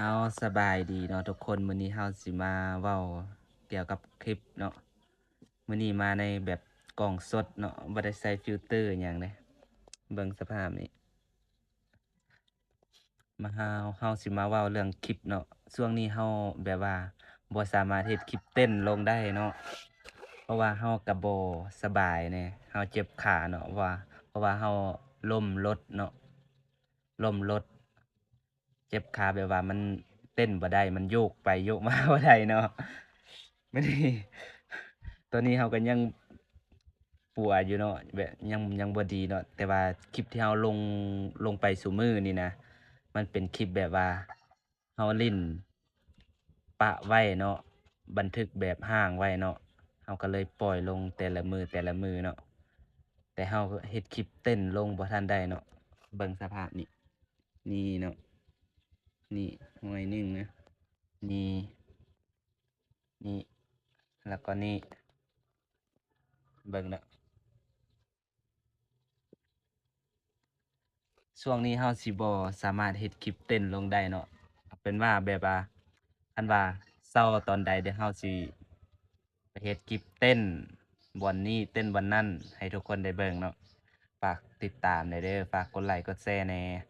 ເອົາ ສະບາຍດີເນາະທຸກຄົນ, ມື້ນີ້ເຮົາຊິມາເວົ້າກ່ຽວກັບຄລິບເນາະ. ມື້ນີ້ມາໃນແບບກ້ອງສົດເນາະ, ບໍ່ໄດ້ໃສ່ຟິວເຕີຫຍັງເດ້. ເບິ່ງສະພາບນີ້. ມາເຮົາ ເຮົາຊິມາເວົ້າເລື່ອງຄລິບເນາະ. ຊ່ວງນີ້ເຮົາແບບວ່າບໍ່ສາມາດເຮັດຄລິບເຕັ້ນລົງໄດ້ເນາະ, ເພາະວ່າເຮົາກະບໍ່ສະບາຍແດ່, ເຮົາເຈັບຂາເນາະ, ເພາະວ່າ ເພາະວ່າເຮົາລົ້ມລົດເນາະ, ລົ້ມລົດ ເຈັບຂາ ແບບວ່າມັນເຕັ້ນບໍ່ໄດ້, ມັນໂຍກໄປໂຍກມາບໍ່ໄດ້ເນາະ. ມື້ນີ້ ຕອນນີ້ເຮົາກໍຍັງປົວຢູ່ເນາະ, ແບບຍັງ ຍັງບໍ່ດີເນາະ, ແຕ່ວ່າຄລິບທີ່ເຮົາລົງ ລົງໄປຊຸມື້ນີ້ນະ ມັນເປັນຄລິບແບບວ່າເຮົາຫຼິ້ນປະໄວ້ເນາະ, ບັນທຶກແບບຮ້າງໄວ້ເນາະ, ເຮົາກໍເລີຍປ່ອຍລົງແຕ່ລະມື້ ແຕ່ລະມື້ເນາະ. ແຕ່ເຮົາເຮັດຄລິບເຕັ້ນລົງບໍ່ທັນໄດ້ເນາະ. ເບິ່ງສະພາບນີ້ ນີ້ເນາະ, ນີ້ໜ່ວຍໜຶ່ງນະ, ນີ້ ນີ້ ແລ້ວກໍນີ້ ເບິ່ງເນາະ. ຊ່ວງນີ້ເຮົາຊິບໍ່ສາມາດເຮັດຄລິບເຕັ້ນລົງໄດ້ເນາະ. ເອົາເປັນວ່າແບບວ່າ ຄັນວ່າເຊົາຕອນໃດ ດຽວເຮົາຊິໄປເຮັດຄລິບເຕັ້ນບ່ອນນີ້ ເຕັ້ນບ່ອນນັ້ນ ໃຫ້ທຸກຄົນໄດ້ເບິ່ງເນາະ. ຝາກຕິດຕາມແດ່ເດີ, ຝາກກົດໄລກົດແຊແດ່.